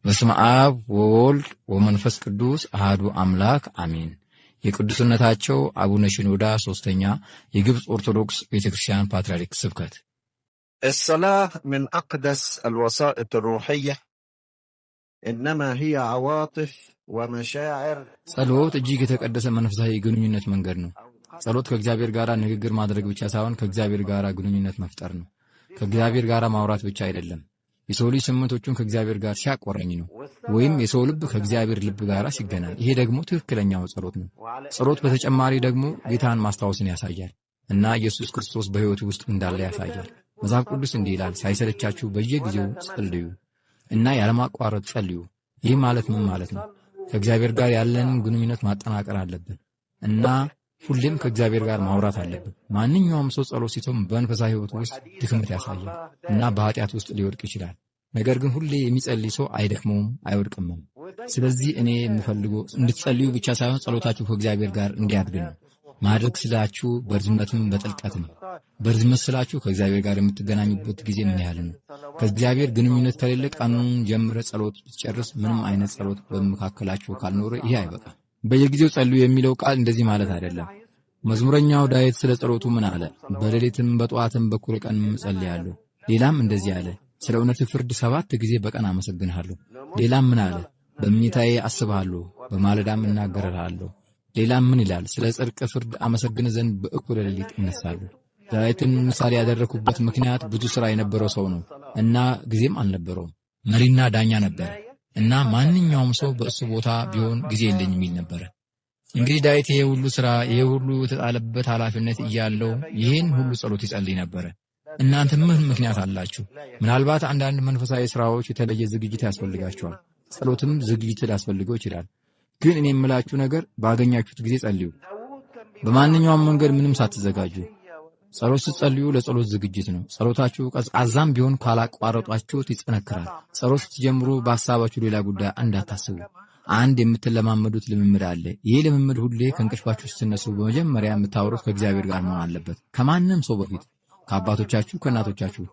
በስመ አብ ወወልድ ወመንፈስ ቅዱስ አሐዱ አምላክ አሜን። የቅዱስነታቸው አቡነ ሽኖዳ ሦስተኛ የግብፅ ኦርቶዶክስ ቤተ ክርስቲያን ፓትርያርክ ስብከት። الصلاة من أقدس الوسائط الروحية، إنما هي عواطف ومشاعر. ጸሎት እጅግ የተቀደሰ መንፈሳዊ የግንኙነት መንገድ ነው። ጸሎት ከእግዚአብሔር ጋር ንግግር ማድረግ ብቻ ሳይሆን ከእግዚአብሔር ጋር ግንኙነት መፍጠር ነው። ከእግዚአብሔር ጋር ማውራት ብቻ አይደለም። የሰው ልጅ ስሜቶቹን ከእግዚአብሔር ጋር ሲያቆራኝ ነው፣ ወይም የሰው ልብ ከእግዚአብሔር ልብ ጋር ሲገናኝ። ይሄ ደግሞ ትክክለኛው ጸሎት ነው። ጸሎት በተጨማሪ ደግሞ ጌታን ማስታወስን ያሳያል እና ኢየሱስ ክርስቶስ በሕይወቱ ውስጥ እንዳለ ያሳያል። መጽሐፍ ቅዱስ እንዲህ ይላል፣ ሳይሰለቻችሁ በየጊዜው ጸልዩ እና ያለማቋረጥ ጸልዩ። ይህ ማለት ምን ማለት ነው? ከእግዚአብሔር ጋር ያለንን ግንኙነት ማጠናከር አለብን እና ሁሌም ከእግዚአብሔር ጋር ማውራት አለብን። ማንኛውም ሰው ጸሎት ሲተው በመንፈሳዊ ሕይወት ውስጥ ድክመት ያሳያል እና በኃጢአት ውስጥ ሊወድቅ ይችላል። ነገር ግን ሁሌ የሚጸልይ ሰው አይደክመውም፣ አይወድቅምም። ስለዚህ እኔ የምፈልገው እንድትጸልዩ ብቻ ሳይሆን ጸሎታችሁ ከእግዚአብሔር ጋር እንዲያድግ ነው። ማድረግ ስላችሁ በርዝመትም በጥልቀትም። በርዝመት ስላችሁ ከእግዚአብሔር ጋር የምትገናኙበት ጊዜ ምን ያህል ነው? ከእግዚአብሔር ግንኙነት ከሌለ ቀኑን ጀምረ ጸሎት ብትጨርስ ምንም አይነት ጸሎት በመካከላችሁ ካልኖረ ይሄ አይበቃም። በየጊዜው ጸልዩ የሚለው ቃል እንደዚህ ማለት አይደለም። መዝሙረኛው ዳዊት ስለ ጸሎቱ ምን አለ? በሌሊትም በጠዋትም በኩለ ቀንም እጸልያለሁ። ሌላም እንደዚህ አለ፣ ስለ እውነት ፍርድ 7 ጊዜ በቀን አመሰግንሃለሁ። ሌላም ምን አለ? በምኝታዬ አስብሃለሁ፣ በማለዳም እናገርሃለሁ። ሌላም ምን ይላል? ስለ ጽድቅ ፍርድ አመሰግን ዘንድ በእኩለ ሌሊት እነሳለሁ። ዳዊትን ምሳሌ ያደረኩበት ምክንያት ብዙ ሥራ የነበረው ሰው ነው እና ጊዜም አልነበረውም። መሪና ዳኛ ነበረ እና ማንኛውም ሰው በእሱ ቦታ ቢሆን ጊዜ የለኝም የሚል ነበረ። እንግዲህ ዳዊት ይሄ ሁሉ ሥራ፣ ይሄ ሁሉ የተጣለበት ኃላፊነት እያለው ይህን ሁሉ ጸሎት ይጸልይ ነበረ። እናንተ ምን ምክንያት አላችሁ? ምናልባት አንዳንድ መንፈሳዊ ሥራዎች የተለየ ዝግጅት ያስፈልጋቸዋል። ጸሎትም ዝግጅት ሊያስፈልገው ይችላል። ግን እኔ የምላችሁ ነገር ባገኛችሁት ጊዜ ጸልዩ። በማንኛውም መንገድ ምንም ሳትዘጋጁ። ጸሎት ስትጸልዩ ለጸሎት ዝግጅት ነው። ጸሎታችሁ ቀዝቃዛም ቢሆን ካላቋረጣችሁት ይጠነክራል። ጸሎት ስትጀምሩ በሐሳባችሁ ሌላ ጉዳይ እንዳታስቡ። አንድ የምትለማመዱት ልምምድ አለ። ይህ ልምምድ ሁሌ ከእንቅልፋችሁ ስትነሱ በመጀመሪያ የምታወሩት ከእግዚአብሔር ጋር መሆን አለበት። ከማንም ሰው በፊት፣ ከአባቶቻችሁ፣ ከእናቶቻችሁ፣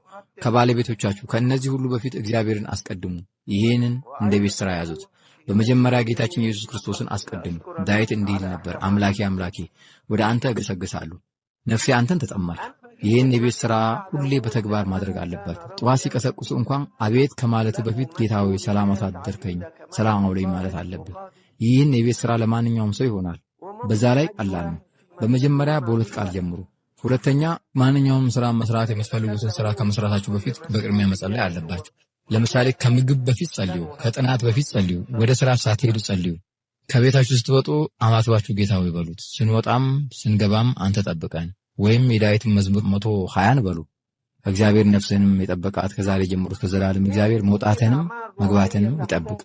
ከባለቤቶቻችሁ፣ ከእነዚህ ሁሉ በፊት እግዚአብሔርን አስቀድሙ። ይህንን እንደ ቤት ሥራ ያዙት። በመጀመሪያ ጌታችን ኢየሱስ ክርስቶስን አስቀድሙ። ዳዊት እንዲህ ይል ነበር፣ አምላኬ አምላኬ ወደ አንተ እገሰግሳለሁ፣ ነፍሴ አንተን ተጠማች። ይህን የቤት ሥራ ሁሌ በተግባር ማድረግ አለባችሁ። ጠዋት ሲቀሰቅሱ እንኳን አቤት ከማለት በፊት ጌታ ሆይ ሰላም አሳደርከኝ፣ ሰላም አውለኝ ማለት አለብህ። ይህን የቤት ሥራ ለማንኛውም ሰው ይሆናል። በዛ ላይ ቀላል ነው። በመጀመሪያ በሁለት ቃል ጀምሩ። ሁለተኛ፣ ማንኛውም ሥራ መስራት የምትፈልጉትን ሥራ ከመስራታችሁ በፊት በቅድሚያ መጸለይ አለባችሁ። ለምሳሌ ከምግብ በፊት ጸልዩ፣ ከጥናት በፊት ጸልዩ፣ ወደ ሥራ ሳትሄዱ ጸልዩ። ከቤታችሁ ስትወጡ አማትባችሁ ጌታ ሆይ በሉት። ስንወጣም ስንገባም አንተ ጠብቀን፣ ወይም የዳዊትን መዝሙር 120ን በሉ። እግዚአብሔር ነፍስንም የጠበቃት ከዛሬ ጀምሮ እስከ ዘላለም እግዚአብሔር መውጣትንም መግባትንም ይጠብቅ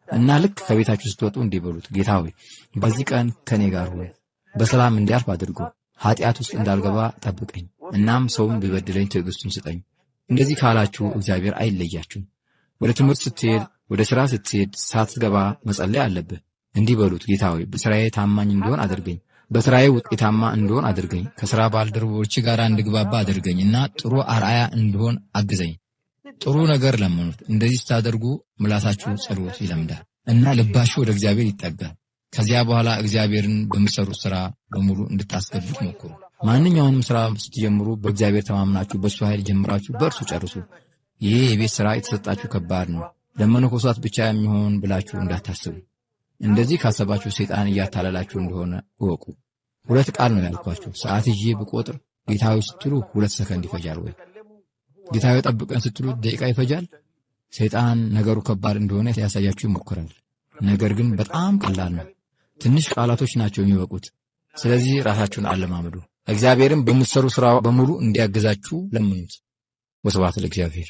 እና ልክ ከቤታችሁ ስትወጡ እንዲህ በሉት፣ ጌታ ሆይ በዚህ ቀን ከኔ ጋር ሁን፣ በሰላም እንዲያልፍ አድርጎ ኃጢአት ውስጥ እንዳልገባ ጠብቀኝ፣ እናም ሰውም ቢበድለኝ ትዕግስቱን ስጠኝ። እንደዚህ ካላችሁ እግዚአብሔር አይለያችሁም። ወደ ትምህርት ስትሄድ፣ ወደ ሥራ ስትሄድ ሳትገባ መጸለይ አለብህ። እንዲህ በሉት፣ ጌታ ሆይ በሥራዬ ታማኝ እንድሆን አድርገኝ፣ በሥራዬ ውጤታማ እንድሆን አድርገኝ፣ ከሥራ ባልደረቦች ጋር እንድግባባ አድርገኝ እና ጥሩ አርአያ እንድሆን አግዘኝ። ጥሩ ነገር ለምኑት። እንደዚህ ስታደርጉ ምላሳችሁ ጸሎት ይለምዳል እና ልባችሁ ወደ እግዚአብሔር ይጠጋል። ከዚያ በኋላ እግዚአብሔርን በምትሰሩት ሥራ በሙሉ እንድታስገቡት ሞክሩ። ማንኛውንም ሥራ ስትጀምሩ በእግዚአብሔር ተማምናችሁ በእሱ ኃይል ጀምራችሁ በእርሱ ጨርሱ። ይህ የቤት ሥራ የተሰጣችሁ ከባድ ነው፣ ለመነኮሳት ብቻ የሚሆን ብላችሁ እንዳታስቡ። እንደዚህ ካሰባችሁ ሰይጣን እያታለላችሁ እንደሆነ እወቁ። ሁለት ቃል ነው ያልኳችሁ። ሰዓት ይዤ ብቆጥር ጌታ ሆይ ስትሉ 2 ሰከንድ ይፈጃል ወይ? ጌታ ሆይ ጠብቀን ስትሉ ደቂቃ ይፈጃል? ሰይጣን ነገሩ ከባድ እንደሆነ ሊያሳያችሁ ይሞክራል። ነገር ግን በጣም ቀላል ነው። ትንሽ ቃላቶች ናቸው የሚበቁት። ስለዚህ ራሳችሁን አለማምዱ። እግዚአብሔርን በምትሰሩ ሥራ በሙሉ እንዲያግዛችሁ ለምኑት። ወስብሐት ለእግዚአብሔር።